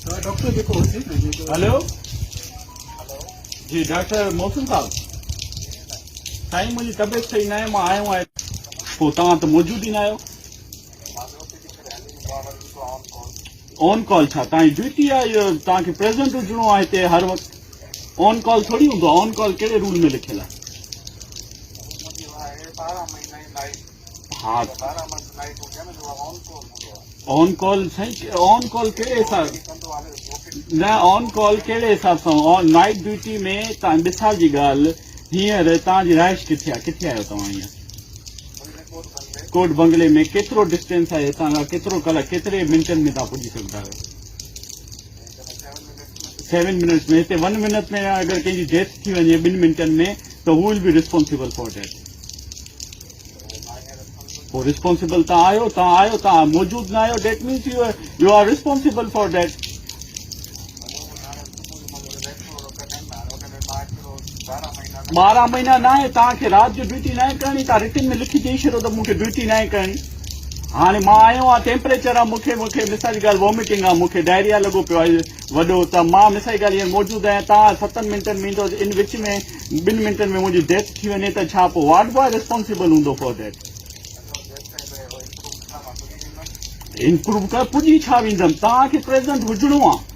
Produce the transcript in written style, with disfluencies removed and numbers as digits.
Doctor جيڪو هجي نه جيڪو هلو جي ڊاڪٽر محسن صاحب سائين منهنجي طبيعت صحيح ناهي مان آيو آهيان پوء توهان ته موجود ئي ناهيو آن ڪال ڇا توهان جي ڊيوٽي آهي اهو توهان کي پريزنٽ هجڻو آهي هتي هر وقت آن ڪال ٿوري هوندو آهي آن ڪال ڪهڙي رول ۾ لکيل آهي ها آن ڪال سائين آن ڪال ڪهڙي حساب نه آن ڪال ڪهڙي حساب سان آن نائيٽ ڊيوٽي ۾ تان مثال جي ڳالهه هينئر تان جي رهائش ڪٿي آهي ڪٿي آهيو توهان هينئر ڪوٽ بنگلي ۾ ڪيترو ڊسٽنس آهي هتان کان ڪيترو ڪلاڪ ڪيتري منٽن ۾ تان پڄي سگهندا آهيو سيون منٽس ۾ هتي ون منٽ ۾ اگر ڪنهن جي ڊيٿ ٿي وڃي ٻن منٽن ۾ ته who will be responsible for that پوء ريسپانسبل تان آهيو تان آهيو تان موجود نه آهيو that means you you are responsible for that ٻارهن مهينا ناهي توهان کي رات جو ڊيوٽي ناهي ڪرڻي توهان رٽن ۾ لکي ڏئي ڇڏيو ته مون کي ڊيوٽي ناهي ڪرڻي هاڻي مان آيو آهيان ٽيمپريچر آهي مون کي مون کي مثال جي ڳالهه وومٽنگ آهي مون کي ڊائريا لڳو پيو آهي وڏو ته مان مثال جي ڳالهه هينئر موجود آهيان توهان ستن منٽن ۾ ايندو ان وچ ۾ ٻن منٽن ۾ منهنجي ڊيٿ ٿي وڃي ته ڇا پوء وارڊ بواء ريسپانسبل هوندو فار that improve ڪر پڄي ڇا ويندم توهان کي پريزنٽ هجڻو آهي.